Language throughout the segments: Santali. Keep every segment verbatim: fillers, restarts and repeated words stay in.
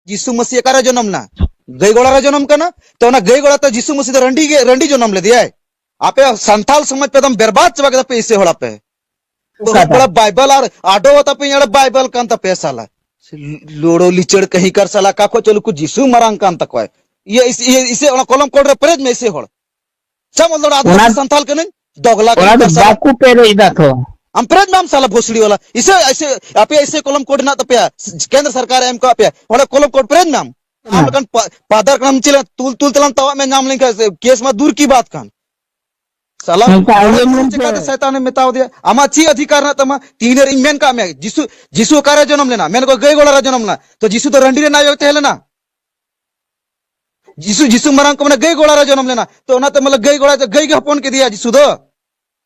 ᱡᱤᱥᱩ ᱢᱟᱹᱥᱤ ᱚᱠᱟᱨᱮ ᱡᱚᱱᱚᱢ ᱞᱮᱱᱟ? ᱜᱟᱹᱭ ᱜᱚᱲᱟ ᱨᱮ ᱡᱚᱱᱚᱢ ᱠᱟᱱᱟ᱾ ᱛᱚ ᱚᱱᱟ ᱜᱟᱹᱭ ᱜᱚᱲᱟ ᱛᱮ ᱡᱤᱥᱩ ᱢᱟᱹᱥᱤ ᱫᱚ ᱨᱟᱺᱰᱤ ᱜᱮ, ᱨᱟᱺᱰᱤ ᱡᱚᱱᱚᱢ ᱞᱮᱫᱮᱭᱟᱭ᱾ ᱟᱯᱮ ᱥᱟᱱᱛᱟᱞ ᱥᱚᱢᱟᱡᱽ ᱯᱮ ᱮᱠᱫᱚᱢ ᱵᱮᱨᱵᱟᱫ ᱪᱟᱵᱟ ᱠᱮᱫᱟ ᱯᱮ ᱤᱥᱟᱹᱭ ᱦᱚᱲ ᱟᱯᱮ᱾ ᱵᱚᱦᱩᱛ ᱚᱠᱟᱴᱟᱜ? ᱵᱚᱲᱟ ᱵᱟᱭᱵᱮᱞ ᱟᱨ ᱟᱰᱚ ᱟᱛᱟ ᱯᱮ ᱟᱲᱮ ᱵᱟᱭᱵᱮᱞ ᱠᱟᱱ ᱛᱟᱯᱮᱭᱟ ᱥᱟᱞᱟ᱾ ᱞᱳᱲᱳ ᱞᱤᱪᱟᱹᱲ ᱠᱟᱹᱦᱤ ᱠᱟᱨ ᱥᱟᱞᱟ, ᱚᱠᱟ ᱠᱷᱚᱡ ᱪᱚ ᱱᱩᱠᱩ ᱡᱤᱥᱩ ᱢᱟᱨᱟᱝ ᱠᱟᱱ ᱛᱟᱠᱚᱣᱟᱭ᱾ ᱤᱭᱟᱹ ᱤᱥ-, ᱤᱭᱟᱹ ᱤᱥᱟᱹᱭ ᱚᱱᱟ ᱠᱚᱞᱚᱢ ᱠᱚᱰ ᱨᱮ ᱯᱮᱨᱮᱡ ᱢᱮ ᱤᱥᱟᱹᱭ ᱦᱚᱲ᱾ ᱪᱮᱫ ᱮᱢ ᱚᱞ ᱫᱟᱲᱮᱭᱟᱜᱼᱟ? ᱚᱱᱟ ᱟᱹᱫᱤᱵᱟᱹᱥᱤ ᱥᱟᱱᱛᱟᱞ ᱠᱟᱹᱱᱟᱹᱧ, ᱫᱚᱜᱽᱞᱟ ᱚᱱᱟ ᱠᱟᱹᱱᱟᱹᱧ ᱫᱚ ᱠᱟᱨ ᱥᱟᱞᱟ᱾ ᱵᱟᱠᱚ ᱯᱮᱨᱮᱡ ᱫᱟ ᱛᱚ᱾ ᱟᱢ ᱯᱮᱨᱮᱡ ᱢᱮ ᱟᱢ ᱥᱟᱞᱟ ᱵᱷᱳᱥᱲᱤ ᱣᱟᱞᱟ᱾ ᱤᱥᱟᱹᱭ, ᱤᱥᱟᱹᱭ, ᱟᱯᱮᱭᱟᱜ ᱤᱥᱟᱹᱭ ᱠᱚᱞᱚᱢ ᱠᱳᱰ ᱦᱮᱱᱟᱜ ᱛᱟᱯᱮᱭᱟ, ᱥ-, ᱠᱮᱱᱫᱨᱚ ᱥᱚᱨᱠᱟᱨᱮ ᱮᱢ ᱠᱟᱜ ᱯᱮᱭᱟ, ᱚᱸᱰᱮ ᱠᱚᱞᱚᱢ ᱠᱳᱰ ᱯᱮᱨᱮᱡ ᱢᱮ ᱟᱢ᱾ ᱟᱢ ᱦᱮᱸ᱾ ᱞᱮᱠᱟᱱ ᱯᱟ-, ᱯᱟᱫᱟᱨ ᱠᱟᱱᱟᱢ, ᱪᱮᱫ ᱞᱮᱠᱟ ᱛᱩᱞ ᱛᱩᱞ ᱛᱮᱞᱟᱝ ᱛᱟᱣᱟᱜ ᱢᱮ, ᱧᱟᱢ ᱞᱮᱱᱠᱷᱟᱱ ᱥᱮ, ᱠᱮᱥ ᱢᱟ ᱫᱩᱨ ᱠᱤ ᱵᱟᱛ ᱠᱟᱱ᱾ ᱥᱟᱞᱟ, ᱱᱚᱝᱠᱟ ᱚᱸᱰᱮ ᱟᱸᱡᱚᱢ ᱪᱮᱫ ᱞᱮᱱ ᱪᱮᱠᱟᱛᱮ ᱯᱮ᱾ ᱥᱟᱭᱛᱟᱱᱮᱢ ᱢᱮᱛᱟᱣ ᱫᱮᱭᱟ? ᱟᱢᱟᱜ ᱪᱮᱫ ᱚᱫᱷᱤᱠᱟᱨ ᱦᱮᱱᱟᱜ ᱛᱟᱢᱟ? ᱛᱤᱦᱤᱧ ᱨᱮ ᱤᱧ ᱢᱮᱱ ᱠᱟᱜ ᱢᱮ, ᱡᱤᱥᱩ, ᱡᱤᱥᱩ ᱚᱠᱟᱨᱮ ᱡᱚᱱᱚᱢ ᱞᱮᱱᱟ? ᱢᱮᱱ ᱠᱚ ᱜᱟᱹᱭ ᱜᱚᱲᱟ ᱨᱮ ᱡᱚᱱᱚᱢ ᱞᱮᱱᱟ᱾ ᱛᱚ ᱡᱤᱥᱩ ᱫᱚ ᱨᱟᱺᱰᱤ ᱨᱮᱱ ᱟᱭᱳ ᱛᱟᱦᱮᱸ ᱞᱮᱱᱟ? ᱡᱤᱥᱩ, ᱡᱤᱥᱩ ᱢᱟᱨᱟᱝ ᱠᱚ ᱢᱟᱱᱮ ᱜᱟᱹᱭ ᱜᱚᱲᱟ ᱨᱮ ᱡᱚᱱᱚᱢ ᱞᱮᱱᱟ᱾ ᱛᱚ ᱚᱱᱟᱛᱮ ᱢᱟᱱᱮ ᱜᱟᱹᱭ ᱜᱚᱲᱟ, ᱜᱟᱹᱭ ᱜᱮ ᱦᱚᱯᱚᱱ ᱠᱮᱫᱮᱭᱟ ᱡᱤᱥᱩ ᱫᱚ᱾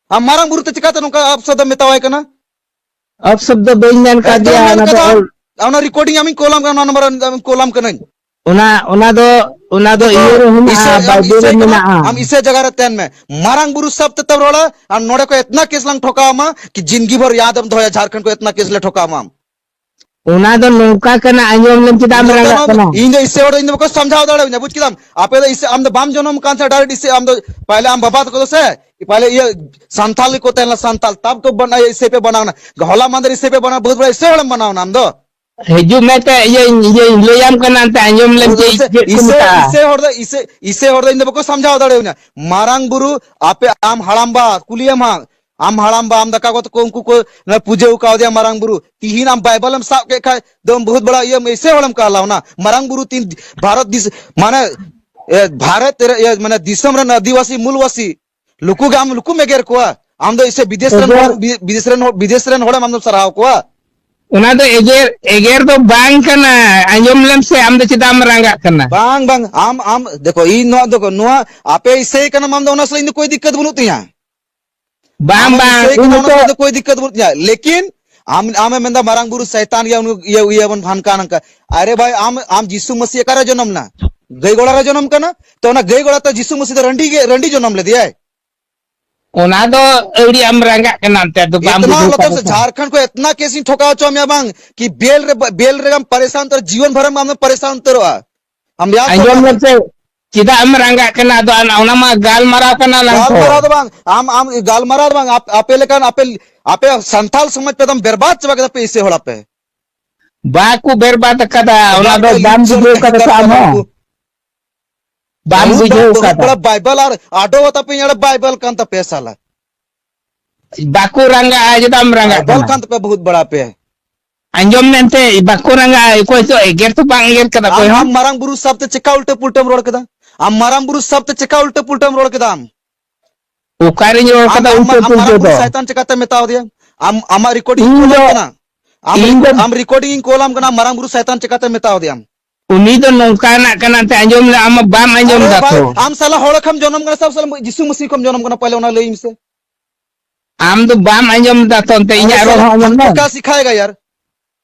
ᱟᱢ ᱢᱟᱨᱟᱝ ᱵᱩᱨᱩ ᱛᱮ ᱪᱤᱠᱟᱛᱮ ᱱᱚᱝᱠᱟ ᱟᱯᱥᱚᱵᱫ ᱮᱢ ᱢᱮᱛᱟᱣᱟᱭ ᱠᱟᱱᱟ? ᱟᱯᱥᱚᱵᱫ ᱵᱟᱹᱧ ᱢᱮᱱ ᱮᱠᱫᱚᱢ ᱠᱟᱫᱮᱭᱟ, ᱢᱮᱱ ᱚᱱᱟ ᱫᱚ ᱠᱟᱫᱟᱢ᱾ ᱚᱞ᱾ ᱚᱱᱟ recording ᱟᱢᱤᱧ ᱠᱳᱞᱟᱢ ᱠᱟᱱᱟ, ᱱᱚᱣᱟ number ᱨᱮ ᱟᱢᱤᱧ ᱠᱳᱞᱟᱢ ᱠᱟᱹᱱᱟᱹᱧ᱾ ᱚᱱᱟ, ᱚᱱᱟ ᱫᱚ, ᱚᱱᱟ ᱫᱚ ᱫᱮᱠᱷᱳ, ᱤᱭᱟᱹ ᱨᱮ ᱦᱮᱱᱟᱜᱼᱟ, ᱤᱥᱟᱹᱭ, ᱟᱢ ᱵᱟᱭᱵᱮᱞ ᱤᱥᱟᱹᱭ ᱨᱮ ᱠᱟᱱᱟᱢ, ᱢᱮᱱᱟᱜᱼᱟ᱾ ᱟᱢ ᱤᱥᱟᱹᱭ ᱡᱟᱭᱜᱟ ᱨᱮ ᱛᱟᱦᱮᱱ ᱢᱮ᱾ ᱢᱟᱨᱟᱝ ᱵᱩᱨᱩ ᱥᱟᱵ ᱛᱮ ᱛᱮᱢ ᱨᱚᱲᱟ, ᱟᱨ ᱱᱚᱰᱮ ᱠᱷᱚᱱ ᱮᱛᱱᱟ case ᱞᱟᱝ ᱴᱷᱚᱠᱟᱣ ᱟᱢᱟ ᱠᱤ ᱡᱤᱱᱫᱜᱤ ᱵᱷᱚᱨ ᱭᱟᱫ ᱮᱢ ᱫᱚᱦᱚᱭᱟ, ᱡᱷᱟᱨᱠᱷᱚᱸᱰ ᱠᱷᱚᱱ ᱮᱛᱱᱟ case ᱞᱮ ᱴᱷᱚᱠᱟᱣ ᱟᱢᱟ᱾ ᱚᱱᱟ ᱫᱚ ᱱᱚᱝᱠᱟ ᱠᱟᱱᱟ, ᱟᱸᱡᱚᱢ ᱞᱮᱢ, ᱪᱮᱫᱟᱜ ᱮᱢ ᱱᱚᱝᱠᱟ ᱨᱟᱸᱜᱟᱜ ᱱᱚᱝᱠᱟ ᱠᱟᱱᱟ? ᱤᱧ ᱫᱚ ᱤᱥᱟᱹᱭ ᱦᱚᱲ ᱫᱚ ᱤᱧ ᱫᱚ ᱵᱟᱠᱚ ᱥᱟᱢᱡᱷᱟᱣ ᱫᱟᱲᱮᱭᱟᱹᱧᱟ, ᱵᱩᱡ ᱠᱮᱫᱟᱢ? ᱟᱯᱮ ᱫᱚ ᱤᱥᱟᱹᱭ, ᱟᱢ ᱫᱚ ᱵᱟᱢ ᱡᱚᱱᱚᱢ ᱠᱟᱱ ᱛᱟᱦᱮᱸ, direct ᱤᱥᱟᱹᱭ, ᱟᱢ ᱫᱚ ᱯᱟᱦᱞᱮ ᱟᱢ ᱵᱟᱵᱟ ᱛᱟᱠᱚ ᱫᱚ ᱥᱮ, ᱯᱟᱦᱞᱮ ᱤᱭᱟᱹ ᱥᱟᱱᱛᱟᱞ ᱜᱮᱠᱚ ᱛᱟᱦᱮᱸ ᱞᱮᱱᱟ, ᱥᱟᱱᱛᱟᱞ, ᱛᱟᱵ ᱠᱚ ᱵᱟᱱᱟ-, ᱤᱥᱟᱹᱭ ᱯᱮ ᱵᱟᱱᱟᱣ ᱮᱱᱟ᱾ ᱦᱚᱞᱟ ᱢᱟᱦᱫᱮᱨ ᱤᱥᱟᱹᱭ ᱯᱮ ᱵᱟᱱᱟᱣ, ᱵᱚᱦᱩᱛ ᱵᱚᱲᱟ ᱤᱥᱟᱹᱭ ᱦᱚᱲᱮᱢ ᱵᱟᱱᱟᱣ ᱮᱱᱟ ᱟᱢ ᱫᱚ᱾ ᱦᱤᱡᱩᱜ ᱢᱮ ᱛᱮ, ᱤᱭᱟᱹᱧ, ᱤᱭᱟᱹᱧ ᱞᱟᱹᱭᱟᱢ ᱠᱟᱱᱟ, ᱮᱱᱛᱮ ᱟᱸᱡᱚᱢ ᱞᱮᱢ ᱪᱮᱫ, ᱤᱥᱟᱹᱭ, ᱪᱮᱫ ᱠᱚ ᱤᱥᱟᱹᱭ, ᱢᱮᱛᱟᱜᱼᱟ᱾ ᱤᱥᱟᱹᱭ ᱦᱚᱲ ᱫᱚ, ᱤᱥᱟᱹᱭ, ᱤᱥᱟᱹᱭ ᱦᱚᱲ ᱫᱚ ᱤᱧ ᱫᱚ ᱵᱟᱠᱚ ᱥᱟᱢᱡᱷᱟᱣ ᱫᱟᱲᱮᱭᱟᱹᱧᱟ᱾ ᱢᱟᱨᱟᱝ ᱵᱩᱨᱩ, ᱟᱯᱮ, ᱟᱢ ᱦᱟᱲᱟᱢᱵᱟ, ᱠᱩᱞᱤᱭᱮᱢ ᱦᱟᱸᱜ᱾ ᱟᱢ ᱦᱟᱲᱟᱢᱵᱟ, ᱟᱢ ᱫᱟᱠᱟ ᱠᱚ ᱛᱟᱠᱚ, ᱩᱱᱠᱩ ᱠᱚ ᱚᱱᱟ ᱯᱩᱡᱟᱹ ᱠᱟᱣᱫᱮᱭᱟ ᱢᱟᱨᱟᱝ ᱵᱩᱨᱩ᱾ ᱛᱤᱦᱤᱧ ᱟᱢ ᱵᱟᱭᱵᱮᱞ ᱮᱢ ᱥᱟᱵ ᱠᱮᱫ ᱠᱷᱟᱡ ᱫᱚᱢ ᱵᱚᱦᱩᱛ ᱵᱟᱲᱟ ᱤᱭᱟᱹ, ᱤᱥᱟᱹᱭ ᱦᱚᱲᱮᱢ ᱠᱟᱦᱞᱟᱣᱱᱟ᱾ ᱢᱟᱨᱟᱝ ᱵᱩᱨᱩ ᱛᱤᱱ ᱵᱷᱟᱨᱚᱛ ᱫᱤᱥ-, ᱢᱟᱱᱮ, ᱮ, ᱵᱷᱟᱨᱚᱛ ᱨᱮ, ᱤᱭᱟᱹ, ᱢᱟᱱᱮ ᱫᱤᱥᱚᱢ ᱨᱮᱱ ᱟᱹᱫᱤᱵᱟᱹᱥᱤ ᱢᱩᱞᱵᱟᱹᱥᱤ, ᱞᱩᱠᱩ ᱜᱮ ᱟᱢ ᱞᱩᱠᱩᱢ ᱮᱜᱮᱨ ᱠᱚᱣᱟ᱾ ᱟᱢ ᱫᱚ ᱤᱥᱟᱹ ᱵᱤᱫᱮᱥ ᱨᱮᱱ ᱮᱜᱮᱨ ᱦᱚᱲ, ᱵᱤ-, ᱵᱤᱫᱮᱥ ᱨᱮᱱ ᱦᱚᱲ, ᱵᱤᱫᱮᱥ ᱨᱮᱱ ᱦᱚᱲᱮᱢ ᱟᱢ ᱫᱚᱢ ᱥᱟᱨᱦᱟᱣ ᱠᱚᱣᱟ᱾ ᱚᱱᱟ ᱫᱚ ᱮᱜᱮᱨ, ᱮᱜᱮᱨ ᱫᱚ ᱵᱟᱝ ᱠᱟᱱᱟ᱾ ᱟᱸᱡᱚᱢ ᱞᱮᱢ ᱥᱮ, ᱟᱢ ᱫᱚ ᱪᱮᱫᱟᱜ ᱮᱢ ᱨᱟᱸᱜᱟᱜ ᱠᱟᱱᱟ? ᱵᱟᱝ, ᱵᱟᱝ, ᱟᱢ, ᱟᱢ, ᱫᱮᱠᱷᱳ, ᱤᱧ ᱱᱚᱣᱟ, ᱫᱮᱠᱷᱳ, ᱱᱚᱣᱟ ᱟᱯᱮ ᱤᱥᱟᱹᱭ ᱠᱟᱱᱟᱢ ᱟᱢ ᱫᱚ, ᱚᱱᱟ ᱥᱟᱞᱟᱜ ᱤᱧ ᱫᱚ ᱠᱳᱭ ᱫᱤᱠᱠᱟᱛ ᱵᱟᱹᱱᱩᱜ ᱛᱤᱧᱟ᱾ ᱵᱟᱝ, ᱟᱢ ᱵᱟᱝ, ᱤᱥᱟᱹᱭ ᱤᱧ ᱠᱟᱱᱟᱢ, ᱚᱱᱟ ᱫᱚ ᱥᱟᱞᱟᱜ ᱤᱧ ᱫᱚ ᱠᱳᱭ ᱫᱤᱠᱠᱟᱛ ᱵᱟᱹᱱᱩᱜ ᱛᱤᱧᱟ᱾ ᱞᱮᱠᱤᱱ ᱟᱢ, ᱟᱢᱮᱢ ᱢᱮᱱᱫᱟ ᱢᱟᱨᱟᱝ ᱵᱩᱨᱩ ᱥᱟᱭᱛᱟᱱ ᱜᱮᱭᱟ, ᱩᱱᱤ ᱤᱭᱟᱹ, ᱤᱭᱟᱹ ᱵᱚᱱ ᱦᱟᱱᱠᱟ ᱱᱟᱝᱠᱟ᱾ ᱟᱨᱮ ᱵᱷᱟᱭ, ᱟᱢ, ᱟᱢ ᱡᱤᱥᱩ ᱢᱟᱹᱥᱤ ᱚᱠᱟᱨᱮ ᱡᱚᱱᱚᱢ ᱱᱟ? ᱜᱟᱹᱭ ᱜᱚᱲᱟ ᱨᱮ ᱡᱚᱱᱚᱢ ᱠᱟᱱᱟ᱾ ᱛᱚ ᱚᱱᱟ ᱜᱟᱹᱭ ᱜᱚᱲᱟ ᱛᱮ ᱡᱤᱥᱩ ᱢᱟᱹᱥᱤ ᱫᱚ ᱨᱟᱺᱰᱤ ᱜᱮ, ᱨᱟᱺᱰᱤ ᱡᱚᱱᱚᱢ ᱞᱮᱫᱮᱭᱟᱭ᱾ ᱚᱱᱟ ᱫᱚ ᱟᱹᱣᱲᱤ ᱟᱢ ᱨᱟᱸᱜᱟᱜ ᱠᱟᱱᱟ ᱮᱱᱛᱮ, ᱟᱫᱚ ᱵᱟᱢ ᱤᱛᱱᱟ ᱵᱩᱡᱷᱟᱹᱣ ᱞᱚᱛᱚᱢ ᱠᱟᱫᱟ ᱥᱮ ᱛᱚ᱾ ᱡᱷᱟᱨᱠᱷᱚᱸᱰ ᱠᱷᱚᱱ ᱮᱛᱱᱟ ᱠᱮᱥ ᱤᱧ ᱴᱷᱚᱠᱟᱣ ᱦᱚᱪᱚ ᱢᱮᱭᱟ ᱵᱟᱝ, ᱠᱤ ᱵᱮᱞ ᱨᱮ, ᱵᱮᱞ ᱨᱮᱜᱮᱢ ᱯᱟᱨᱮᱥᱟᱱ ᱩᱛᱟᱹᱨ, ᱡᱤᱭᱚᱱ ᱵᱷᱚᱨ ᱟᱢ ᱫᱚᱢ ᱯᱟᱨᱮᱥᱟᱱ ᱩᱛᱟᱹᱨᱚᱜᱼᱟ᱾ ᱟᱢ ᱭᱟᱫ ᱟᱸᱡᱚᱢ ᱛᱟᱢᱟ ᱢᱮ ᱥᱮ, ᱪᱮᱫᱟᱜ ᱮᱢ ᱨᱟᱸᱜᱟᱜ ᱠᱟᱱᱟ? ᱟᱫᱚ ᱚᱱᱟ ᱚᱱᱟ ᱢᱟ ᱜᱟᱞᱢᱟᱨᱟᱣ ᱠᱟᱱᱟ ᱞᱟᱝ ᱛᱚ᱾ ᱜᱟᱞᱢᱟᱨᱟᱣ ᱫᱚ ᱵᱟᱝ, ᱟᱢ, ᱟᱢ ᱜᱟᱞᱢᱟᱨᱟᱣ ᱫᱚ ᱵᱟᱝ, ᱟᱯ-, ᱟᱯᱮ ᱞᱮᱠᱟᱱ, ᱟᱯᱮ, ᱟᱯᱮ ᱥᱟᱱᱛᱟᱞ ᱥᱚᱢᱟᱡᱽ ᱯᱮ ᱮᱠᱫᱚᱢ ᱵᱮᱨᱵᱟᱫ ᱪᱟᱵᱟ ᱠᱮᱫᱟ ᱯᱮ ᱤᱥᱮ ᱦᱚᱲ ᱟᱯᱮ᱾ ᱵᱟᱠᱚ ᱵᱮᱨᱵᱟᱫ ᱟᱠᱟᱫᱟ, ᱚᱱᱟ ᱫᱚ ᱵᱟᱢ ᱵᱩᱡᱷᱟᱹᱣ ᱠᱟᱫᱟ ᱥᱮ ᱟᱢ ᱦᱚᱸ? ᱵᱟᱢ ᱵᱩᱡᱷᱟᱹᱣ ᱠᱟᱫᱟ᱾ ᱵᱟᱭᱵᱟᱞ ᱟᱨ ᱟᱰᱚ ᱟᱛᱟᱯᱮ ᱧᱮᱞ ᱵᱟᱭᱵᱟᱞ ᱠᱟᱱ ᱛᱟᱯᱮᱭᱟ ᱥᱟᱞᱟ᱾ ᱵᱟᱠᱚ ᱨᱟᱸᱜᱟᱜᱼᱟ, ᱪᱮᱫᱟᱜ ᱮᱢ ᱨᱟᱸᱜᱟᱜ ᱵᱟᱭᱵᱟᱞ ᱠᱟᱱᱟ? ᱠᱟᱱ ᱛᱟᱯᱮᱭᱟ ᱵᱚᱦᱩᱛ ᱵᱟᱲᱟ ᱯᱮ᱾ ᱟᱸᱡᱚᱢ ᱢᱮᱱᱛᱮ ᱵᱟᱠᱚ ᱨᱟᱸᱜᱟᱜᱼᱟ, ᱚᱠᱚᱭ ᱪᱚ ᱮᱜᱮᱨ ᱛᱚ ᱵᱟᱝ ᱮᱜᱮᱨ ᱠᱟᱫᱟ ᱚᱠᱚᱭ ᱟᱢ, ᱦᱚᱸ᱾ ᱟᱢ ᱢᱟᱨᱟᱝ ᱵᱩᱨᱩ ᱥᱟᱵ ᱛᱮ ᱪᱮᱠᱟ ᱩᱞᱴᱟᱹ ᱯᱩᱞᱴᱟᱹᱢ ᱨᱚᱲ ᱠᱮᱫᱟ? ᱟᱢ ᱢᱟᱨᱟᱝ ᱵᱩᱨᱩ ᱥᱟᱵ ᱛᱮ ᱪᱮᱠᱟ ᱩᱞᱴᱟᱹ ᱯᱩᱞᱴᱟᱹᱢ ᱨᱚᱲ ᱠᱮᱫᱟ ᱟᱢ? ᱚᱠᱟᱨᱤᱧ ᱨᱚᱲ ᱟᱢ, ᱠᱟᱫᱟ ᱟᱢ, ᱩᱞᱴᱟᱹ ᱟᱢ ᱯᱩᱞᱴᱟᱹ ᱢᱟᱨᱟᱝ ᱵᱩᱨᱩ ᱫᱚ? ᱥᱟᱭᱛᱟᱱ ᱪᱮᱠᱟᱛᱮᱢ ᱢᱮᱛᱟᱣ ᱫᱮᱭᱟ? ᱟᱢ, ᱟᱢᱟᱜ ᱨᱮᱠᱚᱨᱰᱤᱝ ᱤᱧ ᱠᱳᱞᱟᱢ ᱫᱚ, ᱠᱟᱱᱟ᱾ ᱟᱢ ᱤᱧ ᱫᱚ ᱨᱮᱠᱚᱨᱰ, ᱟᱢ ᱨᱮᱠᱚᱨᱰᱤᱝ ᱤᱧ ᱠᱳᱞᱟᱢ ᱠᱟᱱᱟ, ᱢᱟᱨᱟᱝ ᱵᱩᱨᱩ ᱥᱟᱭᱛᱟᱱ ᱪᱮᱠᱟᱛᱮᱢ ᱢᱮᱛᱟᱣ ᱫᱮᱭᱟᱢ? ᱩᱱᱤ ᱫᱚ ᱱᱚᱝᱠᱟᱱᱟᱜ ᱠᱟᱱᱟ ᱛᱮ ᱟᱸᱡᱚᱢ ᱞᱮ, ᱟᱢ ᱢᱟ ᱵᱟᱢ ᱟᱸᱡᱚᱢ ᱟᱨᱮ ᱫᱟ ᱵᱷᱟᱭ, ᱛᱚ᱾ ᱟᱢ ᱥᱟᱞᱟ ᱦᱚᱲ ᱠᱷᱚᱱ ᱡᱚᱱᱚᱢ ᱠᱟᱱᱟ ᱥᱮ ᱟᱢ ᱥᱟᱞᱟ ᱡᱤᱥᱩ ᱢᱟᱹᱥᱤ ᱠᱷᱚᱱ ᱡᱚᱱᱚᱢ ᱠᱟᱱᱟ? ᱯᱟᱞᱮ ᱚᱱᱟ ᱞᱟᱹᱭ ᱢᱮᱥᱮ᱾ ᱟᱢ ᱫᱚ ᱵᱟᱢ ᱟᱸᱡᱚᱢ ᱫᱟ ᱛᱚ, ᱚᱱᱛᱮ ᱟᱨᱮ ᱤᱧᱟᱹᱜ ᱨᱚᱲ ᱥᱟᱞᱟ, ᱦᱚᱸ ᱟᱸᱡᱚᱢ ᱦᱟᱱᱠᱟ ᱢᱮ᱾ ᱠᱟ ᱥᱤᱠᱷᱟᱭᱮᱜᱟ ᱭᱟᱨ?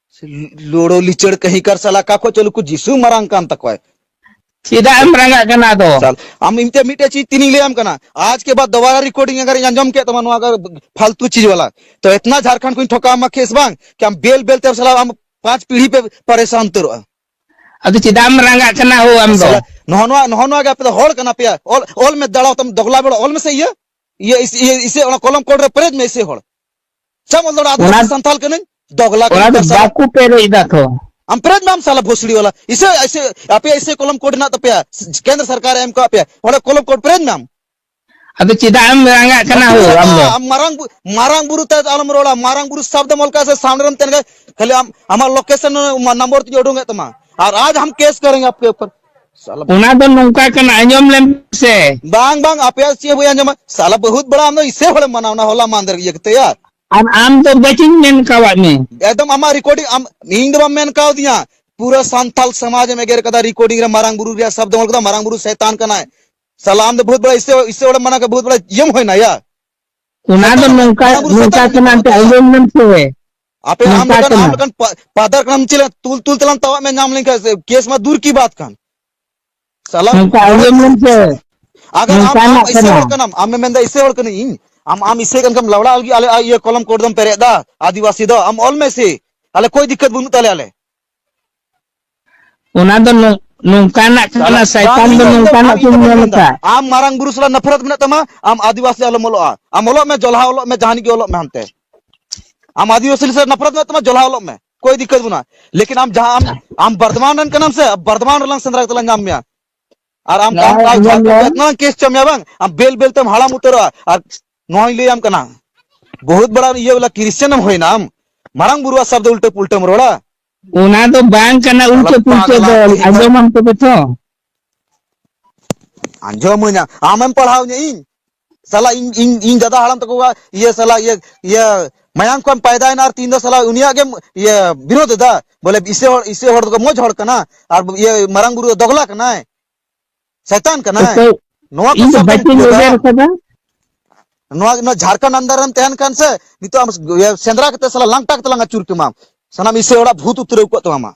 ᱞᱳᱲᱳ ᱞᱤᱪᱟᱹᱲ ᱠᱟᱹᱦᱤ ᱠᱟᱨ ᱥᱟᱞᱟ, ᱚᱠᱟ ᱠᱷᱚᱡ ᱪᱚ ᱱᱩᱠᱩ ᱡᱤᱥᱩ ᱢᱟᱨᱟᱝ ᱠᱟᱱ ᱛᱟᱠᱚᱣᱟᱭ᱾ ᱪᱮᱫᱟᱜ ᱮᱢ ᱨᱟᱸᱜᱟᱜ ᱠᱟᱱᱟ ᱟᱫᱚ? ᱥᱟᱞ, ᱟᱢ ᱤᱧ ᱛᱮ ᱢᱤᱫᱴᱮᱡ ᱪᱤᱡ ᱛᱤᱱᱤᱧ ᱞᱟᱹᱭᱟᱢ ᱠᱟᱱᱟ, ᱟᱡ ᱠᱮ ᱵᱟᱫ ᱫᱚᱵᱟᱨᱟ ᱨᱮᱠᱚᱨᱰᱤᱝ ᱟᱜᱟᱨ ᱤᱧ ᱟᱸᱡᱚᱢ ᱠᱮᱫ ᱛᱟᱢᱟ ᱱᱚᱣᱟ ᱯᱷᱟᱞᱛᱩ ᱪᱤᱡ ᱣᱟᱞᱟ, ᱛᱚ ᱮᱛᱱᱟ ᱡᱷᱟᱨᱠᱷᱚᱸᱰ ᱠᱷᱚᱱ ᱴᱷᱚᱠᱟᱣ ᱢᱟ ᱠᱮᱥ ᱵᱟᱝ, ᱠᱤ ᱟᱢ ᱵᱮᱞ ᱵᱮᱞ ᱛᱮ ᱥᱟᱞᱟ ᱟᱢ ᱯᱟᱸᱪ ᱯᱤᱲᱦᱤ ᱯᱮ ᱯᱟᱨᱮᱥᱟᱱ ᱩᱛᱟᱹᱨᱚᱜᱼᱟ᱾ ᱟᱫᱚ ᱪᱮᱫᱟᱜ ᱮᱢ ᱨᱟᱸᱜᱟᱜ ᱠᱟᱱᱟ ᱦᱳ ᱟᱢ ᱫᱚ? ᱥᱟᱞᱟ, ᱱᱚᱜᱼᱚ ᱱᱚᱣᱟ, ᱱᱚᱜᱼᱚ ᱱᱚᱣᱟ ᱜᱮ ᱟᱯᱮ ᱫᱚ ᱦᱚᱲ ᱠᱟᱱᱟ ᱯᱮᱭᱟ? ᱚᱞ, ᱚᱞ ᱢᱮ, ᱫᱟᱲᱟ ᱛᱟᱢ ᱫᱚᱜᱽᱞᱟ ᱵᱮᱲᱟ, ᱚᱞ ᱢᱮᱥᱮ ᱤᱭᱟᱹ, ᱤᱭᱟᱹ, ᱤᱥ-, ᱤᱭᱟᱹ, ᱤᱥᱮ ᱚᱱᱟ ᱠᱚᱞᱚᱢ ᱠᱚᱰ ᱨᱮ ᱯᱮᱨᱮᱡ ᱢᱮ ᱤᱥᱮ ᱦᱚᱲ᱾ ᱪᱟᱢ ᱚᱞ ᱫᱟᱲᱮᱭᱟᱜᱼᱟ ᱚᱱᱟ, ᱟᱹᱫᱤᱵᱟᱹᱥᱤ ᱥᱟᱱᱛᱟᱞ ᱠᱟᱹᱱᱟᱹᱧ? ᱫᱚᱜᱽᱞᱟ ᱚᱱᱟ ᱠᱟᱹᱱᱟᱹᱧ ᱫᱚ ᱠᱟᱨ ᱥᱟᱞᱟ᱾ ᱵᱟᱠᱚ ᱯᱮᱨᱮᱡ ᱫᱟ ᱛᱚ᱾ ᱟᱢ ᱯᱮᱨᱮᱡ ᱢᱮ ᱟᱢ ᱥᱟᱞᱟ ᱵᱷᱳᱥᱲᱤ ᱣᱟᱞᱟ᱾ ᱤᱥᱮ, ᱤᱥᱮ, ᱟᱯᱮᱭᱟᱜ ᱤᱥᱮ ᱠᱚᱞᱚᱢ ᱠᱳᱰ ᱦᱮᱱᱟᱜ ᱛᱟᱯᱮᱭᱟ, ᱠᱮᱱᱫᱨᱚ ᱥᱚᱨᱠᱟᱨᱮ ᱮᱢ ᱠᱟᱣᱟᱫ ᱯᱮᱭᱟ, ᱚᱸᱰᱮ ᱠᱚᱞᱚᱢ ᱠᱳᱰ ᱯᱮᱨᱮᱡ ᱢᱮ ᱟᱢ᱾ ᱟᱫᱚ ᱪᱮᱫᱟᱜ ᱮᱢ ᱨᱟᱸᱜᱟᱜ ᱠᱟᱱᱟ ᱵᱟᱠᱚ ᱦᱳ ᱟᱢ ᱫᱚ? ᱨᱟᱸᱜᱟᱜᱼᱟ, ᱟᱢ ᱢᱟᱨᱟᱝ ᱵᱩ-, ᱢᱟᱨᱟᱝ ᱵᱩᱨᱩ ᱛᱮ ᱟᱞᱚᱢ ᱨᱚᱲᱟ, ᱢᱟᱨᱟᱝ ᱵᱩᱨᱩ ᱥᱟᱵᱫᱮᱢ ᱚᱞ ᱠᱟᱜᱼᱟ ᱥᱮ ᱥᱟᱢᱱᱮ ᱨᱮᱢ ᱛᱟᱦᱮᱱ ᱠᱷᱟᱡ ᱠᱷᱟᱹᱞᱤ ᱟᱢ, ᱟᱢᱟᱜ ᱞᱳᱠᱮᱥᱚᱱ ᱱᱟᱢᱵᱟᱨ ᱛᱮᱜᱮ ᱩᱰᱩᱝᱮᱫ ᱛᱟᱢᱟ, ᱟᱨ ᱟᱡ ᱦᱟᱢ ᱠᱮᱥ ᱠᱟᱨᱮᱝ ᱟᱯᱠᱮ ᱩᱯᱚᱨ᱾ ᱥᱟᱞᱟ ᱚᱱᱟ ᱫᱚ ᱱᱚᱝᱠᱟ ᱠᱟᱱᱟ, ᱟᱸᱡᱚᱢ ᱞᱮᱢ ᱥᱮ᱾ ᱵᱟᱝ, ᱵᱟᱝ, ᱟᱯᱮᱭᱟᱜ ᱪᱮᱫ ᱦᱚᱸ ᱵᱟᱹᱧ ᱟᱸᱡᱚᱢᱟ᱾ ᱥᱟᱞᱟ ᱵᱚᱦᱩᱛ ᱵᱟᱲᱟ ᱟᱢ ᱫᱚ ᱤᱥᱮ ᱦᱚᱲᱮᱢ ᱢᱟᱱᱟᱣ ᱚᱱᱟ ᱦᱚᱞᱟ ᱢᱟᱦᱫᱮᱨ ᱤᱭᱟᱹ ᱠᱟᱛᱮ ᱭᱟᱨ᱾ ᱟᱨ ᱟᱢ ᱫᱚ ᱵᱟᱹᱪᱤᱧ ᱢᱮᱱ ᱠᱟᱣᱟᱫ ᱢᱮ᱾ ᱮᱠᱫᱚᱢ ᱟᱢᱟᱜ ᱨᱮᱠᱚᱨᱰᱤᱝ, ᱟᱢ, ᱤᱧ ᱫᱚ ᱵᱟᱢ ᱢᱮᱱ ᱠᱟᱣᱫᱤᱧᱟ᱾ ᱯᱩᱨᱟᱹ ᱥᱟᱱᱛᱟᱞ ᱥᱚᱢᱟᱡᱽ ᱮᱢ ᱮᱜᱮᱨ ᱠᱟᱫᱟ, ᱨᱮᱠᱚᱨᱰᱤᱝ ᱨᱮ ᱢᱟᱨᱟᱝ ᱵᱩᱨᱩ ᱨᱮᱭᱟᱜ ᱥᱟᱵ ᱫᱚ ᱚᱞ ᱠᱟᱫᱟ, ᱢᱟᱨᱟᱝ ᱵᱩᱨᱩ ᱥᱮᱛᱟᱱ ᱠᱟᱱᱟᱭ᱾ ᱥᱟᱞᱟ ᱟᱢ ᱫᱚ ᱵᱚᱦᱩᱛ ᱵᱟᱲᱟ ᱤᱥᱮ, ᱤᱥᱮ ᱦᱚᱲᱮᱢ ᱢᱟᱱᱟᱣ ᱠᱮᱫᱟ, ᱵᱚᱦᱩᱛ ᱵᱟᱲᱟ ᱤᱭᱟᱹᱢ ᱦᱩᱭᱱᱟ ᱭᱟ᱾ ᱚᱱᱟ ᱫᱚ ᱥᱮᱛᱟᱱ, ᱱᱚᱝᱠᱟ, ᱢᱟᱨᱟᱝ ᱵᱩᱨᱩ ᱱᱚᱝᱠᱟ ᱥᱮᱛᱟᱱ ᱠᱟᱱᱟ ᱢᱮᱛᱟᱣ ᱮᱱᱛᱮ, ᱫᱮᱭᱟ᱾ ᱟᱸᱡᱚᱢ ᱞᱮᱢ ᱥᱮ᱾ ᱟᱯᱮ ᱟᱢ ᱱᱚᱝᱠᱟ ᱞᱮᱠᱟᱱ, ᱠᱟᱱᱟ᱾ ᱟᱢ ᱞᱮᱠᱟᱱ ᱯᱟ-, ᱯᱟᱫᱟᱨ ᱠᱟᱱᱟᱢ, ᱪᱮᱫ ᱞᱮᱠᱟ ᱛᱩᱞ, ᱛᱩᱞ ᱛᱮᱞᱟᱝ ᱛᱟᱣᱟᱜ ᱢᱮ, ᱧᱟᱢ ᱞᱮᱱᱠᱷᱟᱱ ᱥᱮ, ᱠᱮᱥ ᱢᱟ ᱫᱩᱨ ᱠᱤ ᱵᱟᱛ ᱠᱟᱱ᱾ ᱥᱟᱞᱟ, ᱱᱚᱝᱠᱟ ᱟᱸᱡᱚᱢ ᱞᱮᱢ ᱥᱮ᱾ ᱟᱜᱟᱨ ᱟᱢ, ᱟᱢ ᱱᱚᱝᱠᱟᱱᱟᱜ ᱤᱥᱮ ᱠᱟᱱᱟ᱾ ᱦᱚᱲ ᱠᱟᱱᱟᱢ, ᱟᱢᱮᱢ ᱢᱮᱱᱫᱟ ᱤᱥᱮ ᱦᱚᱲ ᱠᱟᱹᱱᱟᱹᱧ ᱤᱧ, ᱟᱢ, ᱟᱢ ᱤᱥᱟᱹᱭ ᱠᱟᱱ ᱠᱷᱟᱱ ᱞᱟᱣᱲᱟ ᱟᱞᱜᱤ ᱟᱞᱮ ᱤᱭᱟᱹ ᱠᱚᱞᱚᱢ ᱠᱳᱰ ᱫᱚᱢ ᱯᱮᱨᱮᱡ ᱫᱟ, ᱟᱹᱫᱤᱵᱟᱹᱥᱤ ᱫᱚ ᱟᱢ ᱚᱞ ᱢᱮ ᱥᱮ, ᱟᱞᱮ ᱠᱳᱭ ᱫᱤᱠᱠᱟᱛ ᱵᱟᱹᱱᱩᱜ ᱛᱟᱞᱮ ᱟᱞᱮ᱾ ᱚᱱᱟ ᱫᱚ ᱱᱚ- ᱱᱚᱝᱠᱟᱱᱟᱜ ᱛᱟᱦᱞᱮ ᱠᱟᱱᱟ, ᱵᱟᱝ ᱥᱟᱭᱛᱟᱱ ᱤᱧ ᱫᱚ ᱢᱮᱱᱫᱟ, ᱱᱚᱝᱠᱟᱱᱟᱜ ᱵᱟᱝ ᱤᱧ ᱠᱚᱧ ᱫᱚ ᱵᱟᱹᱧ ᱧᱮᱞ ᱢᱮᱱᱫᱟ᱾ ᱟᱠᱟᱫ᱾ ᱟᱢ ᱢᱟᱨᱟᱝ ᱵᱩᱨᱩ ᱥᱟᱞᱟᱜ ᱱᱟᱯᱷᱨᱟᱛ ᱢᱮᱱᱟᱜ ᱛᱟᱢᱟ, ᱟᱢ ᱟᱹᱫᱤᱵᱟᱹᱥᱤ ᱟᱞᱚᱢ ᱚᱞᱚᱜᱼᱟ, ᱟᱢ ᱚᱞᱚᱜ ᱢᱮ ᱡᱚᱞᱦᱟ ᱚᱞᱚᱜ ᱢᱮ, ᱡᱟᱦᱟᱱᱤᱡ ᱜᱮ ᱚᱞᱚᱜ ᱢᱮ ᱦᱟᱱᱛᱮ᱾ ᱟᱢ ᱟᱹᱫᱤᱵᱟᱹᱥᱤ ᱥᱟᱞᱟᱜ ᱱᱟᱯᱷᱨᱟᱛ ᱢᱮᱱᱟᱜ ᱛᱟᱢᱟ, ᱡᱚᱞᱦᱟ ᱚᱞᱚᱜ ᱢᱮ, ᱠᱳᱭ ᱫᱤᱠᱠᱟᱛ ᱵᱟᱹᱱᱩᱜᱼᱟ᱾ ᱞᱮᱠᱤᱱ ᱟᱢ ᱡᱟᱦᱟᱸ ᱟᱢ, ᱟᱢ ᱵᱚᱨᱫᱷᱚᱢᱟᱱ ᱨᱮᱱ ᱠᱟᱱᱟᱢ ᱥᱮ, ᱵᱚᱨᱫᱷᱚᱢᱟᱱ ᱨᱮᱞᱟᱝ ᱥᱮᱸᱫᱽᱨᱟ ᱠᱟᱛᱮ ᱞᱟᱝ ᱧᱟᱢ ᱢᱮᱭᱟ᱾ ᱟᱨ ᱟᱢ, ᱟᱢ, ᱱᱚᱣᱟ ᱟᱢ ᱟᱸᱡᱚᱢ ᱡᱷᱟᱲᱠᱷᱚᱸᱰ ᱢᱮ᱾ ᱨᱮ ᱮᱛᱱᱟ ᱠᱮᱥ ᱪᱚ ᱢᱮᱭᱟ ᱵᱟᱝ, ᱟᱢ ᱵᱮᱞ ᱵᱮᱞ ᱛᱮᱢ ᱦᱟᱲᱟᱢ ᱩᱛᱟᱹᱨᱚᱜᱼᱟ᱾ ᱟᱨ ᱱᱚᱣᱟᱧ ᱞᱟᱹᱭᱟᱢ ᱠᱟᱱᱟ, ᱵᱚᱦᱩᱛ ᱵᱟᱲᱟ ᱤᱭᱟᱹ ᱵᱟᱞᱟ ᱠᱨᱤᱥᱪᱟᱱ ᱮᱢ ᱦᱩᱭᱱᱟ ᱟᱢ, ᱢᱟᱨᱟᱝ ᱵᱩᱨᱩᱣᱟᱜ ᱥᱟᱵ ᱫᱚ ᱩᱞᱴᱟᱹ ᱯᱩᱞᱴᱟᱹᱢ ᱨᱚᱲᱟ᱾ ᱚᱱᱟ ᱫᱚ ᱵᱟᱝ ᱠᱟᱱᱟ ᱩᱞᱴᱟᱹ ᱯᱩᱞᱴᱟᱹ ᱫᱚ, ᱟᱸᱡᱚᱢᱟᱢ ᱛᱚᱵᱮ ᱛᱚ᱾ ᱟᱸᱡᱚᱢᱟᱹᱧᱟ, ᱟᱢᱮᱢ ᱯᱟᱲᱦᱟᱣ ᱤᱧ ᱥᱟᱞᱟ, ᱤᱧ, ᱤᱧ, ᱤᱧ ᱫᱟᱫᱟ ᱦᱟᱲᱟᱢ ᱛᱟᱠᱚᱣᱟᱜ ᱤᱭᱟᱹ ᱥᱟᱞᱟ, ᱤᱭᱟᱹ, ᱤᱭᱟᱹ ᱢᱟᱭᱟᱝ ᱠᱷᱚᱱ ᱯᱟᱭᱫᱟᱭᱮᱱᱟ, ᱟᱨ ᱛᱤᱦᱤᱧ ᱫᱚ ᱥᱟᱞᱟ ᱩᱱᱤᱭᱟᱜ ᱜᱮᱢ ᱤᱭᱟᱹ ᱵᱤᱨᱳᱫ ᱮᱫᱟ᱾ ᱵᱚᱞᱮ ᱤᱥᱟᱹ ᱦᱚᱲ, ᱤᱥᱟᱹ ᱦᱚᱲ ᱫᱚᱠᱚ ᱢᱚᱡᱽ ᱦᱚᱲ ᱠᱟᱱᱟ, ᱟᱨ ᱤᱭᱟᱹ ᱢᱟᱨᱟᱝ ᱵᱩᱨᱩ ᱫᱚ ᱫᱚᱜᱽᱞᱟ ᱠᱟᱱᱟᱭ, ᱥᱟᱭᱛᱟᱱ ᱠᱟᱱᱟᱭ᱾ ᱚᱠᱚᱭ? ᱱᱚᱣᱟ ᱠᱚ ᱤᱧ ᱫᱚ ᱥᱟᱵ ᱫᱚᱢ ᱵᱟᱹᱪᱩᱧ ᱩᱫᱟᱹᱨᱟ᱾ ᱩᱭᱦᱟᱹᱨ ᱠᱟᱫᱟ᱾ ᱱᱚᱣᱟ, ᱱᱚᱣᱟ ᱡᱷᱟᱲᱠᱷᱚᱸᱰ under ᱨᱮᱢ ᱛᱟᱦᱮᱱ ᱠᱷᱟᱱ ᱥᱮ, ᱱᱤᱛᱚᱜ ᱟᱢ ᱤᱭᱟᱹ ᱥᱮᱸᱫᱽᱨᱟ ᱠᱟᱛᱮ ᱥᱟᱞᱟ ᱞᱟᱝᱴᱟ ᱠᱟᱛᱮ ᱞᱟᱝ ᱟᱹᱪᱩᱨ ᱠᱮᱢᱟ᱾ ᱥᱟᱱᱟᱢ ᱤᱥᱟᱹ ᱦᱚᱲᱟᱜ ᱵᱷᱩᱛ ᱩᱛᱨᱟᱹᱣ ᱠᱚᱜ ᱛᱟᱢᱟ ᱢᱟ᱾